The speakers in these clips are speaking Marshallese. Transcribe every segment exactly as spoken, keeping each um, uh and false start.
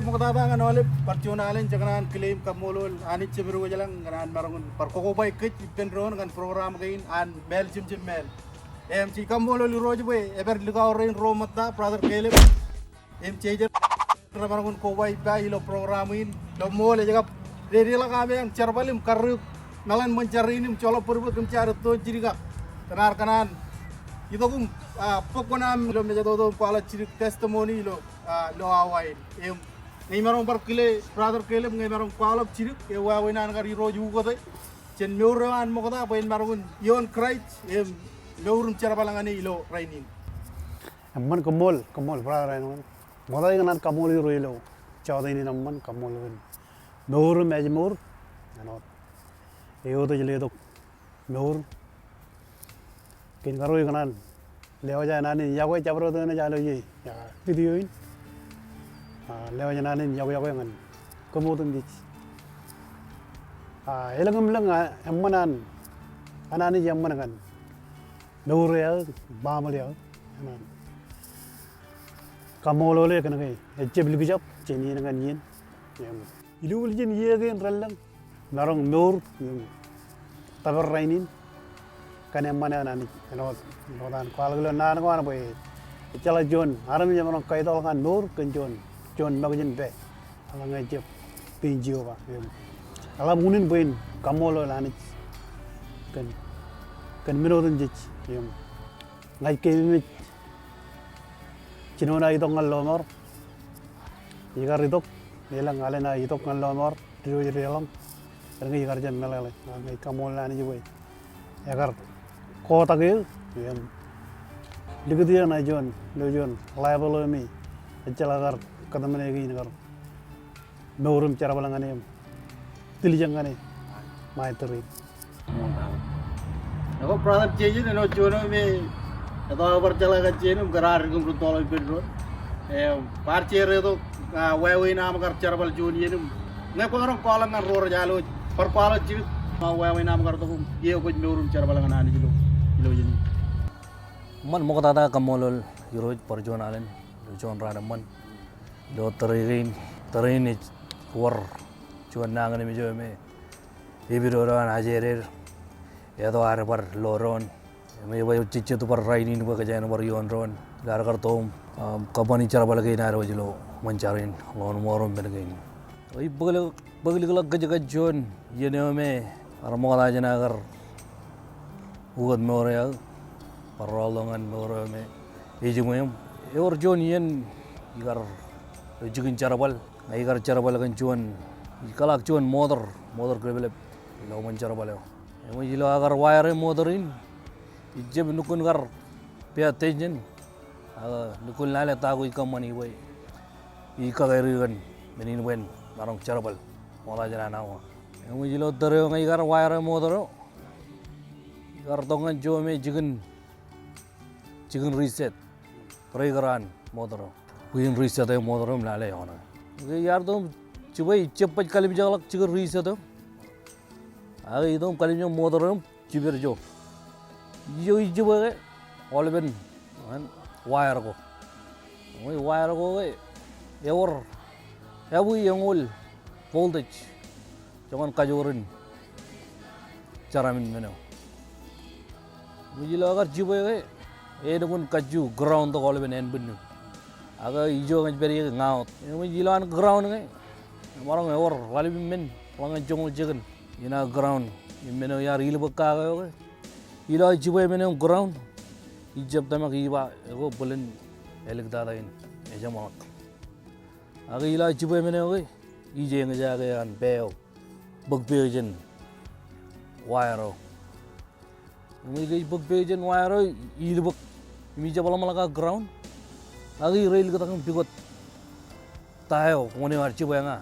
Ṃoktata ñan aolep bar juon alen, jekōṇaan kile im kaṃṃoolol Anij Jemedwōj ilañ kōn an maroñ in bar kokobaik kōj ippān doon ñan program kein an Māāl Jemjem Māāl. Im jej kaṃṃoolol Irooj bwe epād likao rein ro ṃōtta, Brother Caleb im Jeje, remaroñ in koba ippa ilo program in ilo ṃool ej kab dedeḷọk ameañ jerbal im karreoik meḷan ṃōn jar in im joḷọk bōd bwe kōm jaar ettoon jidik ak kōn ar kōṇaan itok im, ah, bōk kuṇaaṃ ilo mejatoto im kwaḷọk jidik testimony ilo, ah, ilo awa in. Im ñe imaroñ bar kile Brother Caleb, ñe imaroñ kwaḷọk jidik, ewāween an kar Irooj ukōte jān mour eo an ṃokta bwe en maroñ in ioon Kraist im mour im jerbal ñan e ilo rainin. Eṃṃan, koṃṃool, koṃṃool Brother Āinwōt. Ṃokta ikōṇaan kaṃṃoolol Irooj ilo jota in eṃṃan, kaṃṃoolol kōn mour im ājmour. Āinwōt eutiej letok mour. Kein karuo ikōṇaan lewōj naan in yokwe jabdewōt eṇ ej aloe, ah, video in. Ah, lewōj naan in yokwe, yokwe ñan kōm otemjej. Ah, elōñ im lōñ, ah, eṃṃan an, an Anij eṃṃan kōn mour eo aō, baaṃle eo aō. Eṃṃan. Kaṃṃoolol e kōn ke ejjab likjab jān iien ñan iien. Im ilo ḷọk jān iiō kein relōñ, maroñ mour im tōpar rainin kōn eṃṃan eo an Anij. Āinwōt, āinwōt an kwaḷọk ilo naan ko an bwe ejjeḷọk juon armej emaroñ kaitoḷọk an mour kōn juon, juon ṃōkaj in pā eḷaññe ejjab pein Jeova. Im eḷap unin bwe in kaṃṃoolol Anij kōn, kōn men otemjej. Im ña ij keememej jinoin aō itok ñan lọmọọr. Ikar itok, elōñ alen aō itok ñan lọmọọr, diwōj deḷọñ. Kōnke ikar jab meḷeḷe, ña ij kaṃṃoolol Anij bwe ekar kotak eō im likūt eō ṇa juon, ilo juon level eo me ejjeḷọk kar kōtmāne kein kar mour im jerbal ñan e im tiljek ñan e ṃae tōre in. Ekwe Brother Jeje, āinwōt juon eo me etto aō bar jeḷā kajjien im kōrā dik im rūttoḷọk ippān doon. Im bar jeretok, ah, wāween aṃ kar jerbal juon iien im ñe kwōmaroñ kwaḷọk ñan ro rej alwōj bar kwaḷọk jidik, ah, wāween aṃ kar tok im iiō kwōj mour im jerbal ñan Anij ilo, ilo iien in. Eṃṃan, ṃoktata kaṃṃoolol Irooj bar juon alen ilo juon raan eṃṃan. Ilo tōre kein, tōre in ej wōr juon nañinmej eo me epidodo an ajeder. Etto ad bar lo doon im ebwe jejjet bar rainin bwe kōjeañ bar ioon doon. Ilo ad kar tok im, um, kōṃṃani jerbal kein ad wōj ilo ṃōn jar in, lọmọọr im men kein. Ij bōk lik, bōk likḷọk kōj kōn juon iien eo me ear ṃokta jān aō kar ukōt mour eo aō, bar rọọltok ñan mour eo me ejiṃwe im ewōr juon iien ikar ilo jikin jerbal. Ña ikar jerbal kōn juon, ikōḷaak juon motor, motor kōḷepḷep ilo ṃōn jerbal eo. Eṃōj ilo aō kar wire motor in, ijjab lukkuun kar pay attention, ak lukkuun lale ta ko ij kōṃṃani bwe ij kakeri kōn men in bwe en maroñ jerbal ṃokta jān an awa. Eṃōj ilo tōre eo ña ikar wire motor eo, ikar tok ñan juon me jikin, jikin reset breaker an motor eo. Bwe in reset e motor eo im lale eoon. Ke iar tok im jibwe, ijjab baj kalimjekḷọk jikin reset eo. Ak itok im kalimjek motor eo im jiped ijo. Ijo ij jibwe ke aolepen wire ko. Im wire ko ke ewōr, ebwe eñoul voltage joñan kajoor in jeramin men eo. Im ilo aō kar jibwe ke elukkuun kajju ground tok aolepen ānbwinnū. Ak ijo ña ij pād ie ke ña wōt. Im ilo an ground ke emaroñ ewōr ḷalem im men ḷọk ñan joñoul jikin in aō ground. Im men eo iar ilbōk kake eo ke ilo aō jibwe men eo im ground, ijjab tōmak iba eko bōlen āliktata in ejeṃḷọk. Ak ilo aō jibwe men eo ke ij eñjake an pā eo bōk peō jān wire eo. Im ke ij bōk peō jān wire eo, ilbōk im ijjab ḷōmṇak aō ground. Ak ireilktak im pukot ta eo wōn eo ear jibwe ña.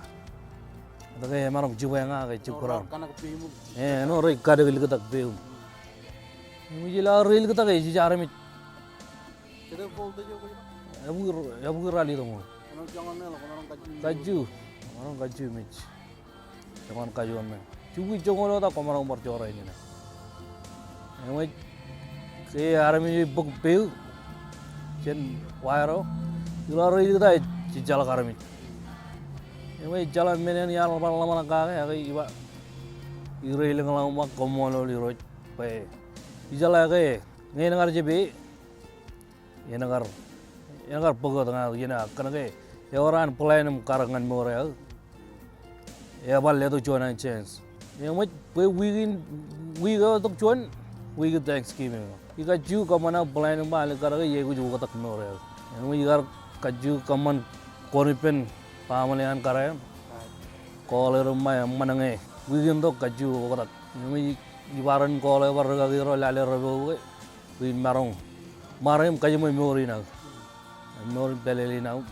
Etke emaroñ jibwe ña ke ij ground? Āinwōt rej kadikliktak peim. Im ilo aō reilktak ej ij armej. Ebwe, ebwe ralitōñoul. Kajju, emaroñ kajju mej. Joñan kajoor ṇe. Jukwi joñoul wōt ak kwōmaroñ bar jorrāān ṇe. Eṃōj ke armej ej bōk peō jān wire eo, ilo aō reilktak ej jejjeḷọk armej. Eṃōj, ejjeḷọk men eṇ iar bar ḷōmṇak kake, ak ij ba, ij reiḷọk ḷọk im ba koṃṃoolol Irooj bwe ijeḷā ke ñe en kar jab e, en kar, en kar bōk wōt ña, iien ak kōnke ewōr an plan im karōk ñan mour eo aō. Ebar letok juon an chance. Eṃōj, bwe wiik in, wiik eo tok juon, wiik in Thanksgiving. Ij kajju kōṃṃan aō plan im ba ālikkar ke iar kwōj oktak mour eo aō. Eṃōj, ikar kajju kōṃṃan kwōn ippān baaṃle an kōrā eṇ. Call er im ba eṃṃan ñe wiik in tok kajju oktak. Eṃōj, ibar en call eo bar rikaki ro lale repo ke bwe in maroñ ṃare im kajiṃwe mour in aō. Mour in pālele in aō,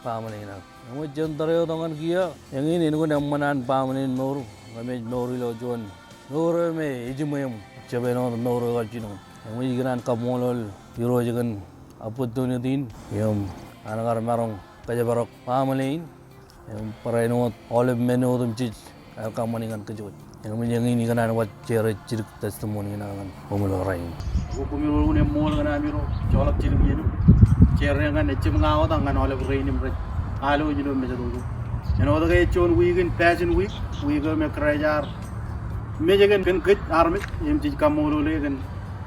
baaṃle in aō. Eṃōj, jān tōre eo tok ñan kiiō, eñin, eñin kōn eṃṃan an baaṃle in mour, ñe emōj mour ilo juon mour eo me ejiṃwe im jab āinwōt mour eo kab jino. Eṃōj, ikōṇaan kaṃṃoolol Irooj kōn opportunity in, im an kar maroñ kōjparok baaṃle in, im barāinwōt aolep men otemjej ear kōṃṃani ñan kōj wōj. Eṃōj, eñin ikōṇaan wōj share jidik testimony in aō ñan koṃ ilo rainin. Ak koṃiro unin eṃṃool kōn amiro joḷọk jidik iien in. Share ñan ejjab ña wōt ak ñan aolep rein im rej alwōj ilo mejatoto. Āinwōt ke ej juon wiik in Passion Week, wiik eo me Kraist ear mej kōn, kōn kōj armej, im jej kaṃṃoolol e kōn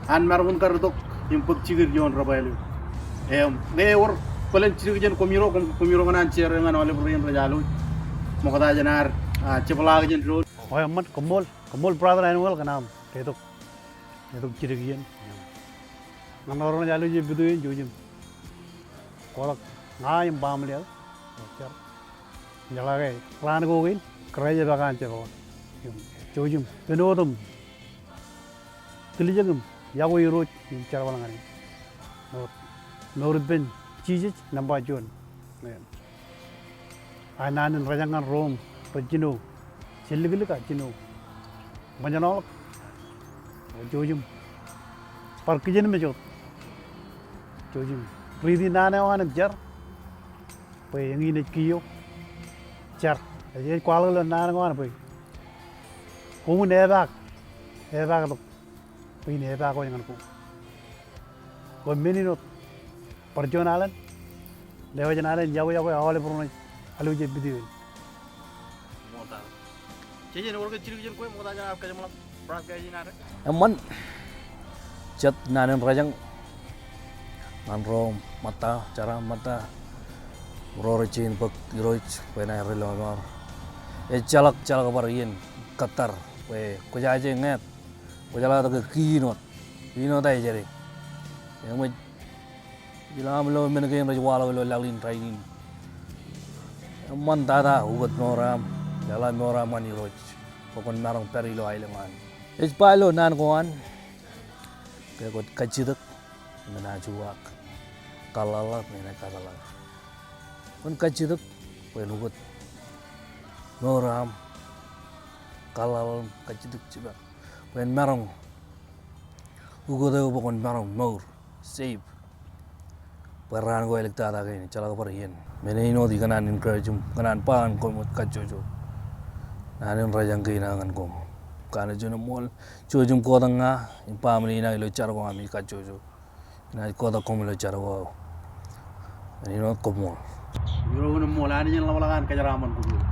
an maroñ in kar itok im bōk jikid ioon rebwāāl eo. Im ñe ewōr bōlen jidik jān koṃiro, koṃ, koṃiro kōṇaan share ñan aolep rein rej alwōj ṃokta jān ad, ah, jepḷaak jān doon. O eṃṃan, koṃṃool, koṃṃool brother Emmanuel kōn aṃ letok, letok jidik iien. Ñan ro rej alwōj video in, jouj im kotak ña im baaṃle eo aō. Jar. Jeḷā ke raan ko kein, Kraist epaak an jepḷaak. Im jouj im pen otem tiljek im iọkwe Irooj im jerbal ñan e. Mour, mour ippān Jisōs nōṃba juon. Amen. Ak naan in rōjañ ñan ro im rej jino, jilliklik ak jino ṃōjṇọḷọk. O jouj im bar kijenmej wōt. Jouj im riiti naan eo an im jar. Bwe eñin ej kiiō. Jar. Ej, ej kwaḷọk ilo naan ko an bwe koṃwin epaak, epaaktok bwe in epaak wōj ñan koṃ. Bwe men in wōt, bar juon alen, lewōj alen, iọkwe, iọkwe aolep ro rej alwōj video in. Ṃokta. Jeje, ewōr ke jidik jān kwe ṃokta jān aō kōjeṃḷọk broadcast in ad? Eṃṃan. Jet naan in rōjañ ñan ro ṃōtta, jera ṃōtta, ro rej jañin bōk Irooj bwe en aer ri lọmọọr. Ejjeḷọk, ejjeḷọk bar iien kōttar bwe kwōjaje ñāāt. Kwōjeḷā tok ke kiiō in wōt, kiiō in wōt ej jere. Eṃōj, ilo aṃ lo men kein rej waḷọk ilo laḷ in rainin, eṃṃan tata ukōt mour eo aṃ, jeḷā mour eo aṃ ñan Irooj bwe kwōn maroñ pād ilo aelōñ an. Ej ba ilo naan ko an ke kwōj kajjitōk im enaaj uwaak, kaḷḷaḷḷaḷ im enaaj kapeḷḷọk. Kwōn kajjitōk bwe en ukōt mour eo aṃ, kaḷḷaḷḷaḷ im kajjitōk jipañ bwe en maroñ ukōt eok bwe kwōn maroñ mour, save. Bwe raan ko āliktata kein, ejjeḷọk bar iien. Men eo in wōt ikōṇaan encourage im kōṇaan ba ñan koṃ wōt kajjojo. Naan in rōjañ kein aō ñan koṃ. Kanooj in eṃṃool, jouj im kotak ña im baaṃle in aō ilo jar ko ami kajjojo. Inaaj kotak koṃ ilo jar ko aō. Men in wōt, koṃṃool. Ilo unin eṃṃool, Anij en ḷapḷọk an kōjeraaṃṃan koṃ.